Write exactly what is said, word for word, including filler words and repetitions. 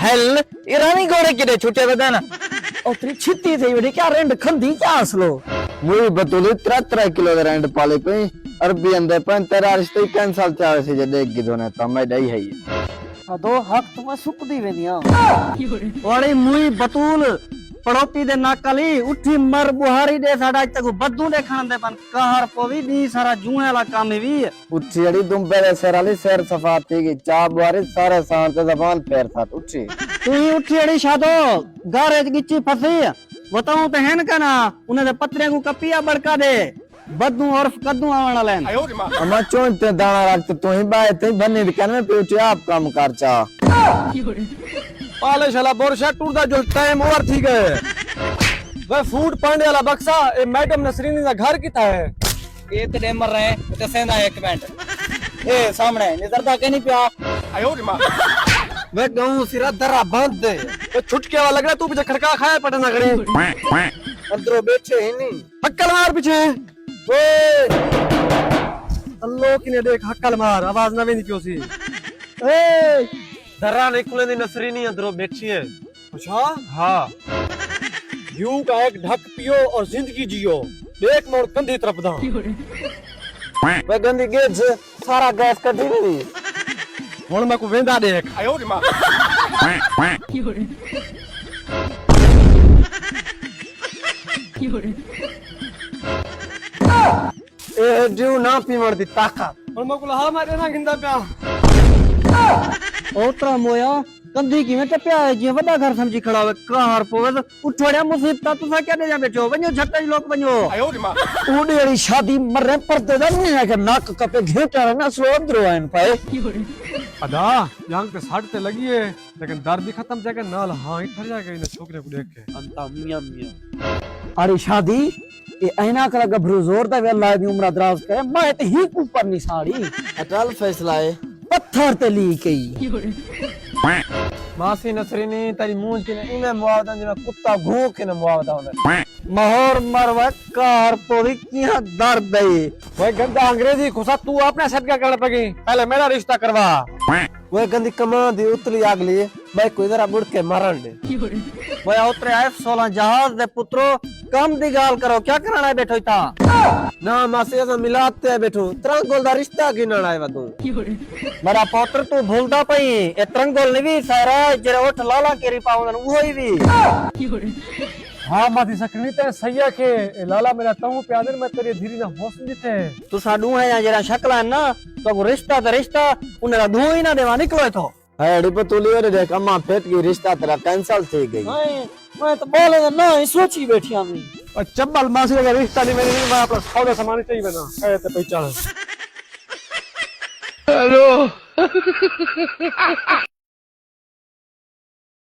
ہیل، ایرانی گھوڑے کݙے چھٹے ودن؟ او تیری چھتی تھئی ویندی، کیا رنڈ کھندی کیا اصلو؟ موئی بتولی ترے ترے کلو دے رنڈ پالے پئی، عربی اندے پن تیرا رشتہ ہی کینسل تھیا ہوسی جے ݙیکھ گھدو نے تاں میں ݙائی ہئی۔ ادو حق توں میں سکدی ویندی ہاں۔ اوڑی موئی بتول، پڑوپی دے ناکلی، اٹھی مر ٻوہاری ݙے ساݙا اڄ تک بدوں ݙیکھݨ دے پن، قہر پووی ݙینہہ سارا جوئیں والا کم ہی وی۔ اٹھی اڑی دمبے دے سر آلی سر صفا تھی ڳئی، چا ٻوہاری سارے ساݨ تے زبان پھیر سٹ اٹھی۔ توں ہی اٹھی اڑی شادو، گھر اچ ڳچی پھسی، وتاؤں تے ہن کنا، انہاں دے پتریاں کوں کپیا بڑکا دے۔ بدوں عرف کدوں آوݨ والے ہن؟ اماں چونج تے داݨا رکھ تے توں ہی ٻاہے تئیں بھنی تے کن میں پیو چے آپ کم کر چا۔ پالش والا برش ہے، ٹردا جو ٹائم اوور تھی ڳئے۔ وے فوڈ پانڈے والا بکسا، اے میڈم نسرینی دا گھر کتھا ہے؟ اے تے ݙے مر رہے ہیں، تے سیندا ہے ہک منٹ۔ اے سامݨے نظر دا کینی پیا۔ وے ڳئوں سرا درا بند دے۔ اے چھٹکے والا لڳدا، توں پچھے کھڑکا کھایا پٹنا کھڑی۔ اندروں ٻیٹھے ہی نہیں۔ ہکل مار پچھے۔ اوئے! اللہ کنے ݙیکھ، ہکل مار، آواز نہ ویندی پیو سی۔ اے! درا نہیں کھلے دی نسرینی اندروں ٻیٹھی ہے۔ اچھا؟ ہاں۔ یوں کا ایک ڈھک پیو اور زندگی جیو۔ ݙیکھ میں ہݨ کندھی ترپداں۔ وے گندی ڳجھ، سارا گیس کڈھی ویندی۔ ہݨ میکوں ویندا ݙیکھ۔ اے ڈیو نہ پیوݨ دی طاقت۔ ہݨ میکوں لہا میں ݙینا گھندا پیا۔ اوترا مویا، کندھی کیویں ٹپیا ہے جیویں وݙا گھر سمجھی کھڑا ہوئے، قہر پووے۔ اٹھوڑیا مصیبتاں تساں کیا ݙیہدے ٻیٹھے ہو؟ ونڄو جھٹ اچ لک ونڄو۔ اے ݙیہڑی شادی مریں پردے دا نی ہے کہ نک کپے گھیٹاں رہے نہ سو اندروں آئن پائے۔ ادا، جنگ تے سٹ تے لڳی ہے، لیکن درد ہی ختم تھیا کہ نال ہاں ہی ٹھر جائے گا انہاں چھوکریاں کوں ݙیکھ کے۔ انتا میاں میاں۔ اڑی شادی، اے عینک آلا گبھرو زور دا وے، اللہ دی عمر دراز کرے، میں تے ہی کوں پر نی ساڑی۔ اٹل فیصلہ ہے۔ پتھر تے لی کئی۔ ماسی نسرینی، تیری مونجھ کنے ایویں مواودا جیویں کتا گھو کنے مواودا ہوندا۔ مہور مر وے کار پوری کیہاں درد دئی۔ وے گندا انگریزی کھسا، تو اپنے صدقہ کرݨ پگی، پہلے میرا رشتہ کروا۔ وے گندی کمان دی اتلی اگلی، میں کوئی ذرا مڑ کے مرن دے۔ وے اترے آئے سولہ جہاز دے پترو، کم دی گال کرو، کیا کرݨ آئے ٻیٹھو اتھاں؟ نہ ماسی، اساں میلاد تے آئے ٻیٹھو، ترنگل دا رشتہ گھنݨ آئے ودوں۔ میرا پوتر، توں بھلدا پئی، اے ترنگل نوی سارا جیڑھے اٹھ لالا کیری پاوندن، اوہو ہی وی۔ ہاں ماسی سکھنی تے سیا کے، اے لالا میرا تہوں پیا دن، میں تیری دھیری دا حسن ݙٹھے۔ تساں ݙوہیں آ جیڑھا شکلاں ہن نا، تہاکوں رشتہ تے رشتہ، انہاں دا دھوں ہی نہ ݙیواں، نکلو اتھوں۔ ہے اڑی پتولی، اے ݙیکھ، اماں پھٹ ڳئی، رشتہ تیرا کینسل تھی ڳئی۔ ہائے، میں تاں ٻالیں دا ناں ہی سوچی ٻیٹھی ہاں۔ او چبل، ماسی دا رشتہ نہیں، میں اپݨا سودا سامان چاہی وینداں۔ اے تے پئی چڑھ۔ ہیلو۔